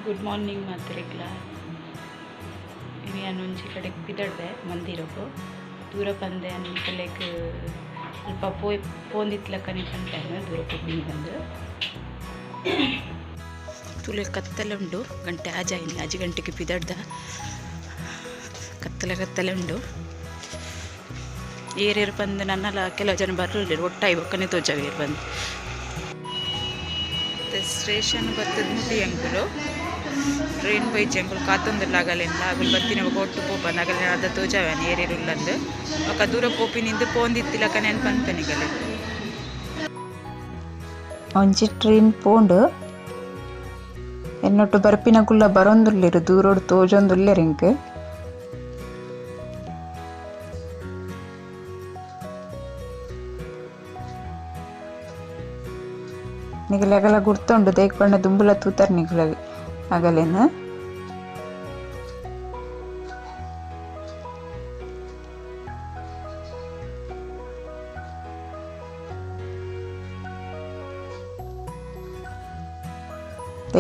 Good morning ಮಾತ್ರೆಗ್ಲ ಇನಿ ಒಂಜಿ ಕಡೆಗೆ ಪಿದಡ್ದೆ ಮಂದಿರಗು ದೂರ ಪಂದೆ ಅನ್ಕಲೆಗ್ ಅಲ್ಪ ಪೋಯ್ ಪೋಂದಿತ್ಲಕ್ಕನೆ ಪಂಪೆನ ದೂರ ಪೋಪಿನಿ ಬಂದು ತುಲೆ ಕತ್ತಲೆ ಉಂಡು ಗಂಟೆ ಆಜಾಯಿನಿ 5 ಗಂಟೆಗೆ ಪಿದಡ್ದ ಕತ್ತಲೆ ಕತ್ತಲೆ ಉಂಡು ಏರೇರು ಬಂದು ನನ್ನಲ್ಲ ಕೆಲವು ಜನ ಬರಲಿಲ್ಲ ಒಟ್ಟಾಯಿ ಬೊಕ್ಕನೆ ತೋಜಾವೇರು ಬಂದು ಸ್ಟೇಷನ್ ಬತ್ತದ ಮುಟ್ಟಿ ಅಂಕುಲು ಟ್ರೈನ್ ಪೋಯ್ಚಿ ಅಂಕುಲು ಕಾತೊಂದುಲ್ಲ ಅಗಲೆಲ್ಲ ಅಗುಲು ಬತ್ತಿನ ಬೊಕ ಒಟ್ಟು ಪೋಪಂದು ಅಗಲೆನ ಅರ್ಧ ತೋಜಾವೇನು ಏರೇರು ಉಲ್ಲಂದು ಬೊಕ ದೂರ ಪೋಪಿನಿಂದು ಪೋಂದಿತ್ತಿಲಕ ನೆನ್ಪನ್ಪೆನಿಗಲೆ ಒಂಜಿ ಟ್ರೈನ್ ಪೋಂಡು ಎನ್ನೊಟ್ಟು ಬರ್ಪಿನಕುಲ್ಲ ಬರೊಂದುಲ್ಲೆರ್ ದೂರೋಡು ತೋಜೊಂದುಲ್ಲೆರ್ ಎಂಕ್ ನಿಗಲೆ ಅಗಲ ಗುರ್ತುಂಡು ದೇಕ್ ಪಂಡ ದುಂಬುಲ ತೂತರ್ ನಿಗಲ ಅಗಲೇನ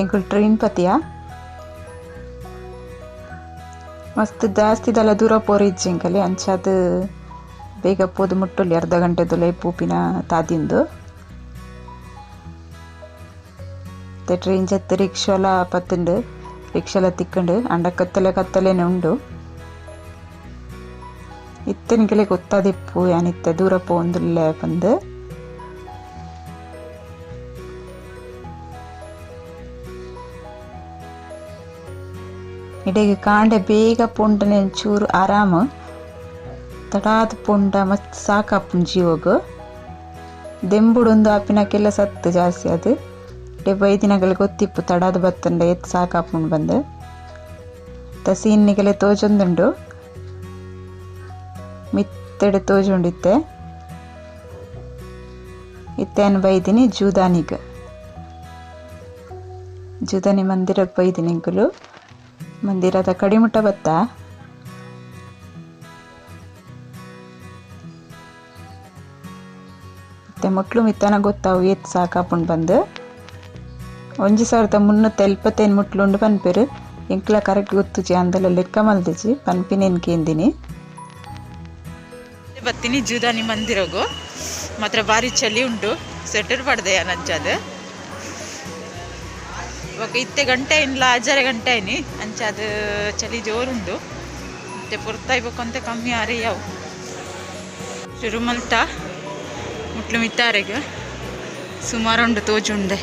ಎಂಕುಲು ಟ್ರೈನ್ ಪತಿಯ ಮಸ್ತ್ ಜಾಸ್ತಿ ದಲ ದೂರ ಪೋರಿಜ್ಜಿ ಎಂಕಲೆ ಅಂಚಾದ್ ಬೇಗ ಪೋದು ಮುಟ್ಟೊಲಿ ಅರ್ಧ ಗಂಟೆದುಲೈ ಪೋಪಿನ ತಾದಿಂದು ಟ್ರೈನ್ ಜತ್ತು ರಿಕ್ಷಾಲ ಪತ್ತುಂಡು ರಿಕ್ಷಾಲ ತಿಕ್ಕಂಡು ಅಂಡ ಕತ್ತಲೆ ಕತ್ತಲೆನೆ ಉಂಡು ಇತ್ತೆ ನಿಕಲೆ ಗೊತ್ತಾದಿಪ್ಪು ಯಾನಿತ್ತೆ ದೂರ ಪೋಂದುಲ್ಲೆ ಪಂದು ಇಡೆಗೆ ಕಾಂಡೆ ಬೇಗ ಪೋಂಡನೆ ಚೂರು ಆರಾಮ ತಡಾದ ಪೋಂಡ ಮಸ್ತ್ ಸಾಕಾಪುಂಡು ಜೀವಗ್ ದೆಂಬುಡೊಂದು ಆಪಿನಕ್ಕೆಲ್ಲ ಸತ್ತು ಜಾಸ್ತಿ ಅದು ಬೈದಿನಗಲು ಗೊತ್ತಿಪ್ಪು ತಡಾದ ಬತ್ತಂಡ ಎತ್ ಸಾಕಾಪುಂಡು ಬಂದು ತಸೀನ್ನಿಗಲೆ ತೋಜೊಂದುಂಡು ಮಿತ್ತೆಡೆ ತೋಜೊಂಡಿತ್ತೆ ಇತ್ತೇನು ಬೈದಿನಿ ಜೂದಾನಿಗೆ ಜೂದಾನಿ ಮಂದಿರಕ್ಕೆ ಬೈದಿನಿ ಎಂಕುಲು ಮಂದಿರದ ಕಡಿಮುಟ್ಟ ಬತ್ತ ಮತ್ತೆ ಮುಟ್ಲು ಮಿತ್ತನ ಗೊತ್ತಾವು ಎತ್ ಸಾಕಾಪುಂಡು ಬಂದು 1375 ಮುಟ್ಲುಂಡು ಪನ್ಪೆರ್ ಎಂಕ್ಲ ಕರೆಕ್ಟ್ ಗೊತ್ತುಜಿ ಅಂದಲ ಲೆಕ್ಕ ಮಲ್ದಿಜಿ ಪನ್ಪಿನೇನ್ ಕೇಂದಿನಿ ಬತ್ತೀನಿ ಜೂದಾನಿ ಮಂದಿರಗು ಮಾತ್ರ ಭಾರಿ ಚಳಿ ಉಂಟು ಸ್ವೆಟರ್ ಪಡ್ದೆ ಅಂಚಾದ ಬೊಕ ಇತ್ತೆ ಗಂಟೆ ಇಲ್ಲ 5:30 ಗಂಟೆ ಐನಿ ಅಂಚಾದ ಚಳಿ ಜೋರುಂಡು ಮತ್ತೆ ಪೊರ್ತಾಯಿ ಬೊಕಂತೆ ಕಮ್ಮಿ ಆರೆ ಯಾವು ಶುರು ಮಲ್ತ ಮುಟ್ಲು ಮಿತ್ತಾರೆಗ್ ಸುಮಾರುಂಡು ತೋಜುಂಡೆ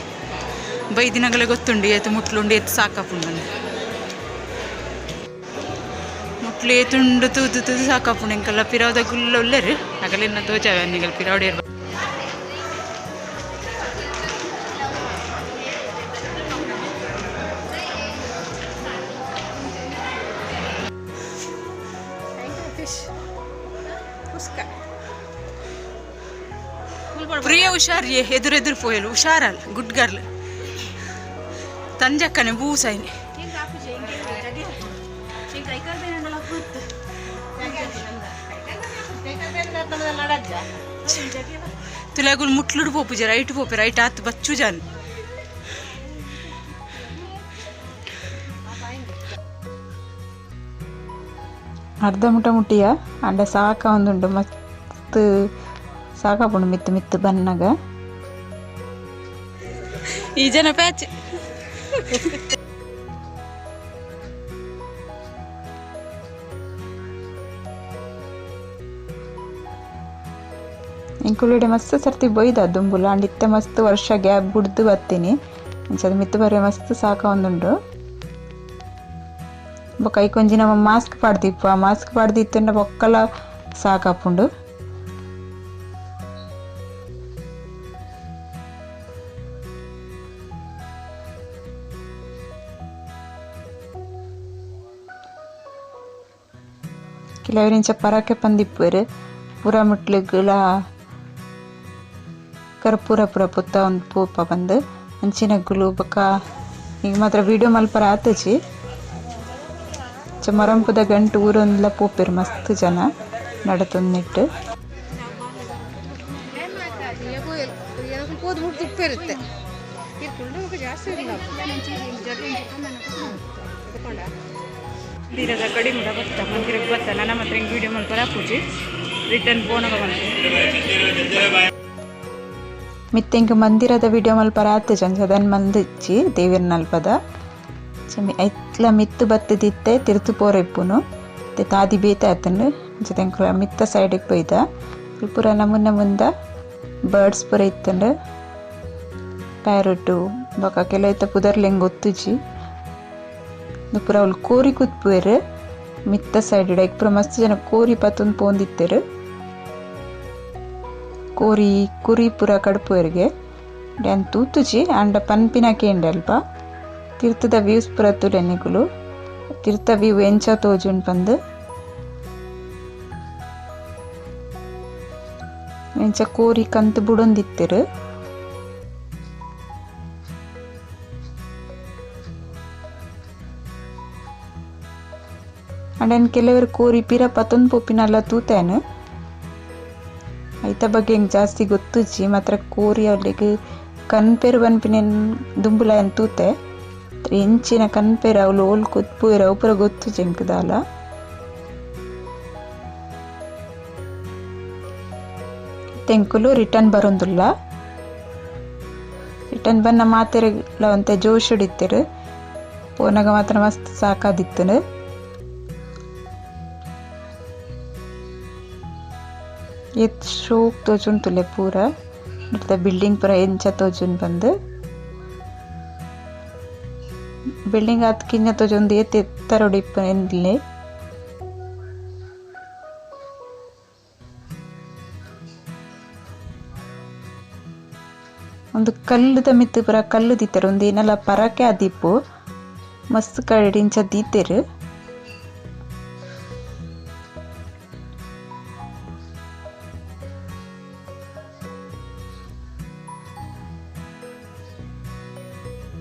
ಬೈದಿನಗಲೆ ಗೊತ್ತುಂಡು ಏತು ಮುಟ್ಲುಂಡು ಏತು ಸಾಕಾಪುಂಡು ಮುಟ್ಲು ಏತುಂಡು ತೂದು ತೂದು ಸಾಕಾಪುಂಡು ಎಂಕಲ್ಲ ಪಿರಾವದ ಗುಲ್ಲ ಉಲ್ಲೆರ್ ಅಗಲೆನ್ನ ತೋಜಾವೆ ನಿಗಲ್ ಪಿರಾವಡಿ ಪ್ರಿಯ ಹುಷಾರ್ ಎದುರು ಎದುರು ಪೋಯಲು ಹುಷಾರಲ್ಲ ಗುಡ್ ಗರ್ಲ್ ತಂಜಕ್ಕನೆ ಬೂಸೈನಿ ತುಲಾಗುಲ್ ಮುಟ್ಲುಡು ಪೋಪುಜ ರೈಟ್ ಪೋಪೆ ರೈಟ್ ಆತು ಬಚ್ಚು ಜಾನ್ ಅರ್ಧ ಮುಟ ಮುಟ್ಟಿಯ ಅಂಡ ಸಾಕ ಒಂದುಂಡು ಮಸ್ತ್ ಸಾಕಾಪುಂಡು ಮಿತ್ತು ಮಿತ್ತು ಬನ್ನಾಗ ಈ ಜನ ಪ್ಯಾಚ್ ಎಂಕುಲಿಡೆ ಮಸ್ತ್ ಸರ್ತಿ ಬೊಯ್ದ ದುಂಬುಲ ಅಂಡ್ ಇತ್ತೆ ಮಸ್ತ್ ವರ್ಷ ಗ್ಯಾಪ್ ಬುಡ್ದು ಬತ್ತೀನಿ ಅಂಚದ ಮಿತ್ತು ಬರೆ ಮಸ್ತ್ ಸಾಕ ಒಂದುಂಡು ಬೊಕ ಐಕೊಂಜಿ ನಮ್ಮ ಮಾಸ್ಕ್ ಪಾಡ್ದಿಪ್ಪ ಮಾಸ್ಕ್ ಪಾಡ್ದಿತ್ತಂಡ ಬೊಕ್ಕಲ ಸಾಕಾಪುಂಡು ಕೆಲವರಿಂಚ ಪರಾಕೆ ಪಂದಿಪ್ಪುವೆರ್ ಪೂರ ಮುಟ್ಲುಗುಲ ಕರ್ಪೂರ ಪೂರ ಪುತ್ತ ಒಂದು ಪೂಪ ಬಂದು ಅಂಚಿನ ಗುಲು ಬೊಕ ಈಗ ಮಾತ್ರ ವೀಡಿಯೋ ಮಲ್ಪರ ಆತುಜಿ ಮರಂಪುದ ಗಂಟು ಊರೊಂದ್ಲ ಪೋಪೆರ್ ಮಸ್ತ್ ಜನ ನಡತೊಂದಿಟ್ಟು ಮಂದಿರದ ಕಡಿ ಮುಡ ಬತ್ತ ಮಂದಿರಕ್ಕೆ ಬತ್ತ ನನ್ನ ಮಾತ್ರ ಹಿಂಗೆ ವೀಡಿಯೋ ಮಲ್ಪರ ಪೂಜೆ ರಿಟರ್ನ್ ಪೋನಾಗ ಬಂತು. ಮಿತ್ತೆಂಕ್ ಮಂದಿರದ ವಿಡಿಯೋ ಮಲ್ಪರ ಆತು ಜಂಜದನ್ ಮಂದಿಚ್ಚಿ ದೇವಿರ್ನಲ್ಪದ ಚಮಿ ಐತ್ಲ ಮಿತ್ತು ಬತ್ತದಿತ್ತೆ ತಿರ್ತು ಪೋರೆಪ್ಪುನು ಮತ್ತೆ ತಾದಿ ಬೇತೆ ಆತನು ಜೊತೆ ಮಿತ್ತ ಸೈಡಿಗೆ ಪೊಯ್ದ ಪೂರ ನಮುನ್ನ ಮುಂದ ಬರ್ಡ್ಸ್ ಪೂರ ಇತ್ತಂಡು ಪ್ಯಾರಟು ಬೊಕ ಕೆಲವು ಪುದರ್ಲೆಂಗ್ ಗೊತ್ತುಜಿ ಪೂರ ಅವ್ಲು ಕೋರಿ ಕುತ್ಪುವೆರ್ ಮಿತ್ತ ಸೈಡ್ ಐಕ್ ಪೂರ ಮಸ್ತ್ ಜನ ಕೋರಿ ಪತ್ತೊಂದು ಪೋಂದಿತ್ತೆರ್ ಕೋರಿ ಕುರಿ ಪೂರ ಕಡ್ಪುವೆರ್ಗೆ ಡ್ಯಾನ್ ತೂತುಜಿ ಅಂಡ ಪನ್ಪಿನ ಕೇಂಡ ಅಲ್ಪ ತೀರ್ಥದ ವ್ಯೂಸ್ ಪೂರ ತೂಲೆ ನಿಕುಲು ತೀರ್ಥ ವ್ಯೂ ಎಂಚ ತೋಜುಂಡು ಪಂದ್ ಎಂಚ ಕೋರಿ ಕಂತು ಬುಡೊಂದಿತ್ತೆರ್. ಅಂಡ್ ಕೆಲವರು ಕೋರಿ ಪಿರ ಪತ್ತೊಂದು ಪೊಪ್ಪಿನಲ್ಲ ತೂತೇನು ಐತ ಬಗ್ಗೆ ಹೆಂಗೆ ಜಾಸ್ತಿ ಗೊತ್ತುಜ್ಜಿ ಮಾತ್ರ ಕೋರಿ ಅವ್ಲಿಗೆ ಕನ್ಪೇರು ಪನ್ಪಿನ ದುಂಬುಲ ಏನ್ ತೂತೆ ಎಂಚಿನ ಕನ್ಪೇರು ಅವಳು ಓಲ್ ಕುತ್ಪುವೆರ್ ಅವು ಪೂರ ಗೊತ್ತುಜ್ಜಿ ಎಂಕ್ ದಾಲ. ತೆಂಕುಲು ರಿಟರ್ನ್ ಬರೋಂದುಲ್ಲ ರಿಟರ್ನ್ ಬನ್ನ ಮಾತೆರೆಗ್ಲ ಒಂತೆ ಜೋಶುಡ್ ಇತ್ತೆರ್ ಪೋನಗ ಮಾತ್ರ ಮಸ್ತ್ ಸಾಕಾದಿತ್ತುಂಡು. ಏತ್ ಶೋಕ್ ತೋಜುಂಡು ತುಲೆ ಪೂರ ಬಿಲ್ಡಿಂಗ್ ಪೂರ ಎಂಚ ತೋಜುಂಡು ಪಂದ್ ಬಿಲ್ಡಿಂಗ್ ಆತ್ ಕಿಂಜ ತೋಜೊಂದು ಏತ್ ಎತ್ತರೊಡು ಇಪ್ಪು ಎಂದ್ಲೆ. ಒಂದು ಕಲ್ಲುದ ಮಿತ್ತು ಪೂರ ಕಲ್ಲು ದೀತೆರ್ ಒಂದು ಏನಲ ಪರಕೆ ಆದಿಪ್ಪು ಮಸ್ತ್ ಕಡೆ ಇಂಚ ದೀತೆರ್.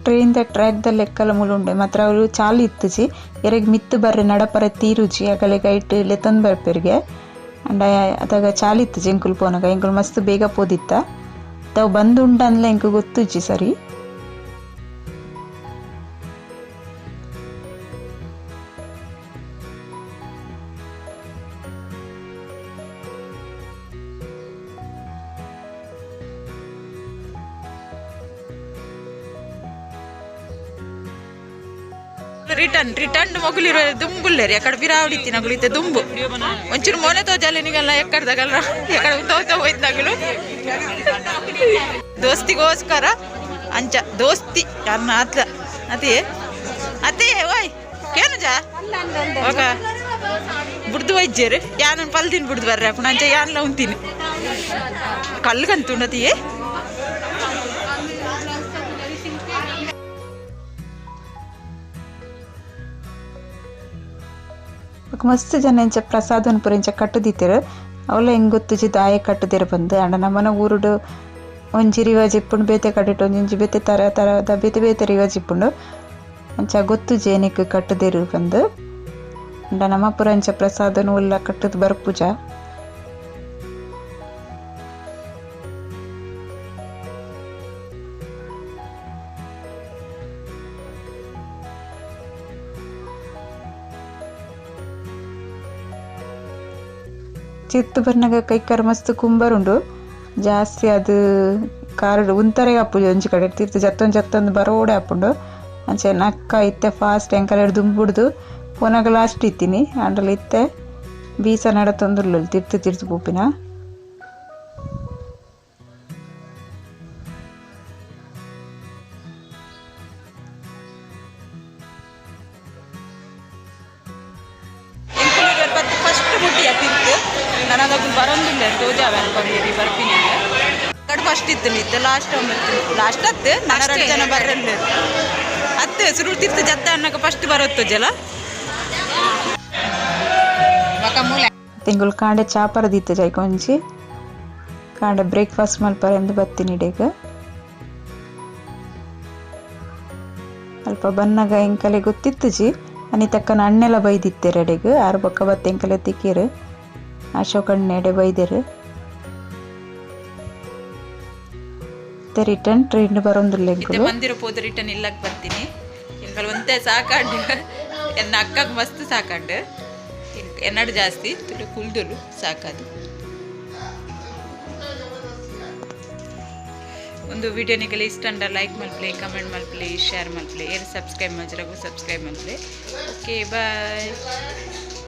ಟ್ರೈನ್ the track the ಲೆಕ್ಕಲ ಮುಲುಂಡೆ ಮಾತ್ರ ಅವರು ಚಾಲು ಇತ್ತುಜಿ ಎರೆಗ್ ಮಿತ್ತು ಬರ್ರೆ ನಡಪರ ತೀರುಜಿ ಅಗಲೆ ಗೈಟ್ ಲೆತ್ತೊಂದು ಬರ್ಪೆರ್ಗೆ ಅಂಡ ಅದಾಗ ಚಾಲು ಇತ್ತುಜಿ ಎಂಕುಲು ಪೋನಗ ಎಂಕುಲು ಮಸ್ತ್ ಬೇಗ ಪೋದಿತ್ತ ತಾವು ಬಂದು ಉಂಡನ್ಲ ಎಂಕು ಗೊತ್ತುಜಿ ಸರಿ. ರಿಟರ್ನ್ ರಿಟರ್ನ್ ಮೊಗುಲಿರೋ ದುಂಬುಲ್ಲೇರಿ ಎಕ್ಕಡ ಬಿರಾವಡಿತ್ತಿ ನಗುಲು ಇತ್ತೆ ದುಂಬು ಒಂಚೂರು ಮೋನೆ ತೋಜಾಲೆ ನಿಗಲ್ಲ ಎಕ್ಕಡ್ದಾಗಲ್ಲ ಎಕ್ಕಡ ತೋತ ಹೋಯ್ತು ದೋಸ್ತಿಗೋಸ್ಕರ ಅಂಚ ದೋಸ್ತಿ ಅನ್ನ ಆತ್ಲ ಅದೇ ಅದೇ ಓಯ್ ಕೇನುಜಾ ಓಕ ಬುಡ್ದು ವೈಜ್ಯರು ಯಾನನ್ ಪಲ್ದಿನ ಬುಡ್ದು ಬರ್ರೆ ಅಪ್ಪಣ ಅಂಚ ಯಾನ್ಲ ಉಂತೀನಿ ಕಲ್ಗಂತುಂಡತಿಯೇ. ಮಸ್ತ್ ಜನ ಇಂಚ ಪ್ರಸಾದನ್ ಪೂರ ಇಂಚ ಕಟ್ಟುದಿತ್ತೆರ್ ಅವಲ ಹೆಂಗ್ ಗೊತ್ತುಜಿ ದಾಯ ಕಟ್ಟುದಿರ ಬಂದು ಅಂಡ ನಮ್ಮನ ಊರುಡು ಒಂಜಿ ರಿವಾಜ್ ಇಪ್ಪುಂಡು ಬೇತೆ ಕಟ್ಟಿಟ್ಟು ಒಂಜಿ ಬೇತೆ ತರ ತರದ ಬೇತೆ ಬೇತೆ ರಿವಾಜ್ ಇಪ್ಪುಂಡು ಅಂಚ ಗೊತ್ತುಜಿ ಏನಕ್ಕೆ ಕಟ್ಟುದಿರು ಬಂದು ಅಂಡ ನಮ್ಮ ಪೂರ ಇಂಚ ಪ್ರಸಾದನು ಉಲ್ಲ ಕಟ್ಟುದು ಬರ್ಪೂಜ. ಚಿತ್ತು ಬರ್ನಾಗ ಕೈಕಾರ್ ಮಸ್ತ್ ಕುಂಬರುಂಡು ಜಾಸ್ತಿ ಅದು ಕಾರ್ ಉಂತರೆ ಆಪುಜಿ ಒಂಜಿ ಕಡೆ ತಿರ್ತು ಜತ್ತೊಂದು ಜತ್ತೊಂದು ಬರೋಡೆ ಆಪುಂಡು ಅಂಚೆ ನಕ್ಕ ಇತ್ತೆ ಫಾಸ್ಟ್ ಎಂಕಲ್ ದುಂಬುಡ್ದು ಪೋನಾಗ ಲಾಸ್ಟ್ ಇತ್ತೀನಿ ಅಂಡಲ ಇತ್ತೆ ಬೀಸ ನಡತೊಂದುಲ್ಲ ತಿರ್ತು ತಿರ್ತು ಪೂಪಿನ. ಫಸ್ಟ್ ಇತ್ತು ನಿತ್ತು ಲಾಸ್ಟ್ ಲಾಸ್ಟ್ ಹತ್ತು ನಾನು ಜನ ಬರಲ್ಲ ಹತ್ತು ಸುರು ತಿರ್ತು ಜತ್ತ ಅನ್ನಕ ಫಸ್ಟ್ ಬರುತ್ತು ಜಲ. ತಿಂಗಳು ಕಾಂಡೆ ಚಾಪರದಿತ್ತು ಜೈಕೊಂಜಿ ಕಾಂಡೆ ಬ್ರೇಕ್ಫಾಸ್ಟ್ ಮಲ್ಪರ ಎಂದು ಬತ್ತೀನಿ ಇಡೀಗ ಅಲ್ಪ ಬನ್ನಾಗ ಎಂಕಲೆ ಗೊತ್ತಿತ್ತುಜಿ ಅನಿ ತಕ್ಕನ ಅಣ್ಣೆಲ್ಲ ಬೈದಿತ್ತೆರ್ ಎಡೆಗ್ ಆರು ಬೊಕ್ಕ ಬತ್ತ ಎಂಕಲೆ ತಿಕ್ಕೀರು ಅಶೋಕ್ ಅಣ್ಣೆ ಎಡೆ ಬೈದೆರು. ಇತ್ತೆ ರಿಟರ್ನ್ ಟ್ರೈನ್ ಬರೊಂದುಲ್ಲೆ ಇತ್ತೆ ಎಂಕುಲು. ಮಂದಿರ ಪೋದು ರಿಟರ್ನ್ ಇಲ್ಲಕ್ ಬರ್ತೀನಿ. ಎಂಕಲ್ ಒಂತೆ ಸಾಕಾಂಡು, ಎನ್ನ ಅಕ್ಕಗ್ ಮಸ್ತ್ ಸಾಕಾಂಡು, ಎನ್ನಡು ಜಾಸ್ತಿ ತುಳು ಕುಲ್ದುಲು ಸಾಕಾದು. ಒಂದು ವಿಡಿಯೋ ನಿಕಲೆ ಇಷ್ಟ ಅಂಡ ಲೈಕ್ ಮಲ್ಪಲೆ, ಕಮೆಂಟ್ ಮಲ್ಪಲೆ, ಶೇರ್ ಮಲ್ಪಲೆ. ಏರು ಸಬ್ಸ್ಕ್ರೈಬ್ ಮಲ್ಜರಗು ಸಬ್ಸ್ಕ್ರೈಬ್ ಮಲ್ಪಲೆ. Okay, bye.